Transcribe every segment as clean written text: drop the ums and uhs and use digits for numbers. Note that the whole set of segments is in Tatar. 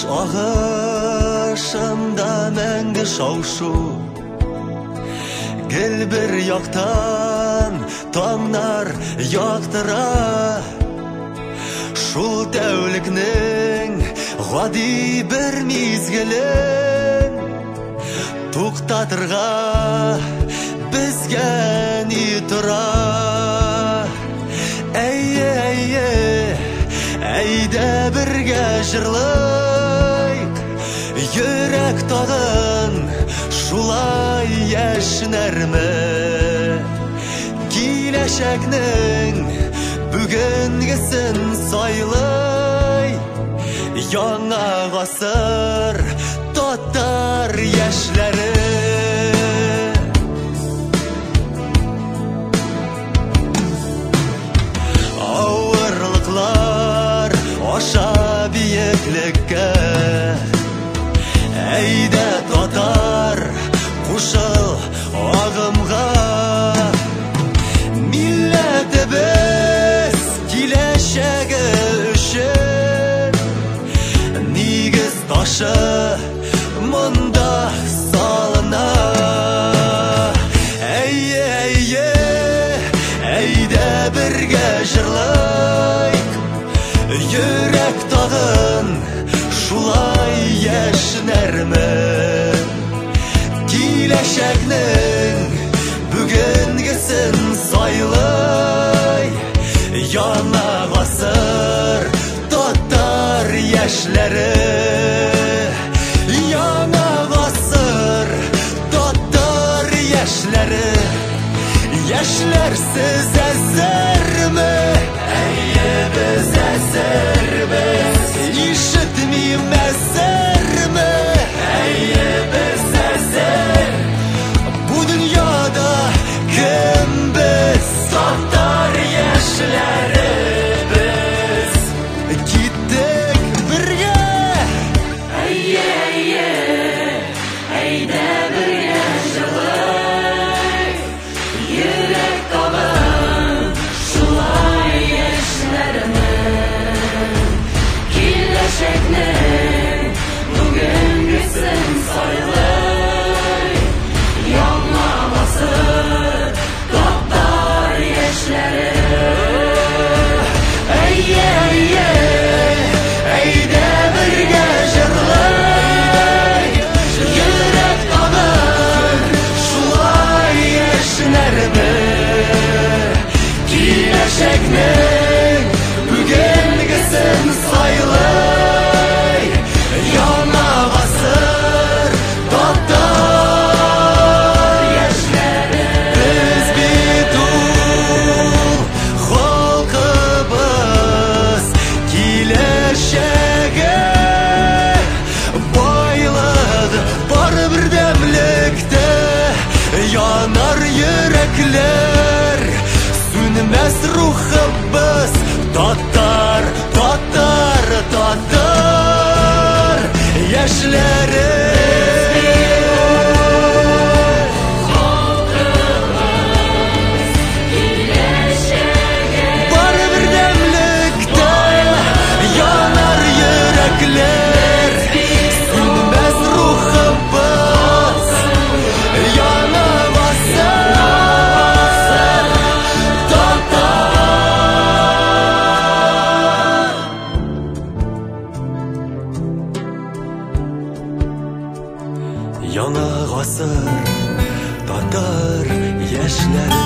Тормыш агышында мәңге шау-шу, гел бер яктан таңнар яктыра. Шул тәүлекнең гади бер мизгелен туктатырга безгә ни тора? Әйе, әйе, әйдә бергә җырлыйк, йөрәк тагын шулай яшьнәрме? Киләчәкнең бүгенгесен сайлый яңа гасыр татар яшьләре. Авырлыклар аша биеклеккә, әйдә татар, кушыл агымга. Милләтебез киләчәге өчен нигез ташы монда салына. Әйе, әйе, әйдә бергә җырлыйк, йөрәк тагын шулай яшьнәрме? Киләчәкнең бүгенгесен сайлый яңа гасыр татар яшьләре. Яңа гасыр татар яшьләре. Яшьләр, сез әзерме? Әйе, без әзербез. Ишетмим, әзерме? Әйе, без әзер. Бу дөньяда кем без? Татар яшьләре без. Киттек бергә. Әйе, әйе, әйдә бергә җырлыйк, йөрәк тагын шулай яшьнәрме? Киләчәкнең бүгенгесен сайлый яңа гасыр татар яшьләре. Әйе, әйе, әйдә бергә җырлыйк, йөрәк тагын шулай яшьнәрме? Киләчәкнең бүгенгесен сайлый яңа гасыр татар яшьләре. Без бит ул халкыбыз киләчәге, байлыгы бар бердәмлектә. Янар йөрәкләр, сүнмәс рухыбыз. Татар, татар, татар яшьләре. Халкыбыз киләчәге, Бар бердәмлектә янар йөрәкләр, сүнмәс рухыбыз. Яңа гасыр татар. Яңа гасыр татар яшьләре.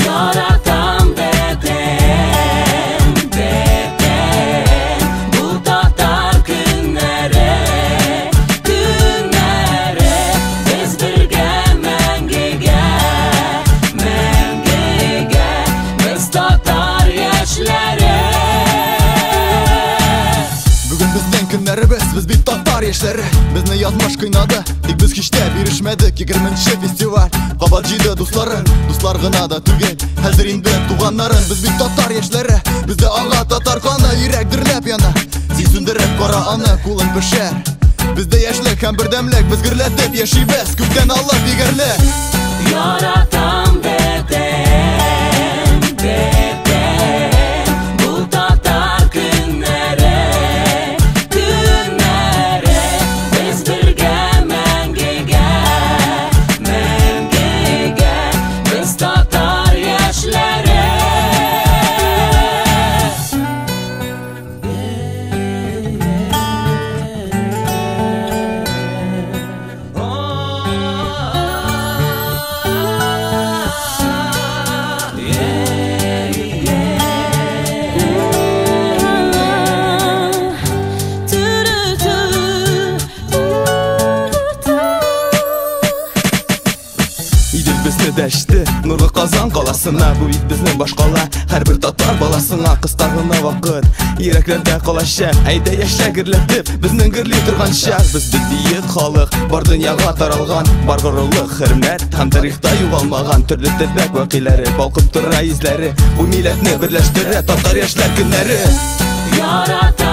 Яратам бетем, бетем, бу татар көннәре. көннәребез, без бит татар яшьләре. Безне язмыш кыйнады, тик без һич тә бирешмәдек. 20нче фестиваль кабат җыйды дусларын. Дуслар гына да түгел, хәзер инде туганнарын. Без бит татар яшьләре, бездә ага татар каны. Йөрәк дөрләп яна, син сүндереп кара аны, кулың пешәр. Бездә яшьлек һәм бердәмлек, без гөрләтеп яшибез, күктән алып егәрле. Яратам бетәм, бетәм, бу татар көннәре, көннәре. Без бергә мәңгегә, мәңгегә, без татар яшьләре. Идел безне дәште, нурлы Казан каласына. Бу бит безнең башкала, һәрбер татар баласына. Кыска гына вакыт, йөрәкләрдә калачак. Әйдә яшә гөрләтеп, безнең гөрли торган чак. Без бит бөек халык, бар дөньяга таралган. Бар горурлык, хөрмәт һәм тарихта югалмаган. Төрле төбәк вәкилләре, балкып тора йөзләре. Бу милләтне берләштерә татар яшьләр көннәре. Яратам.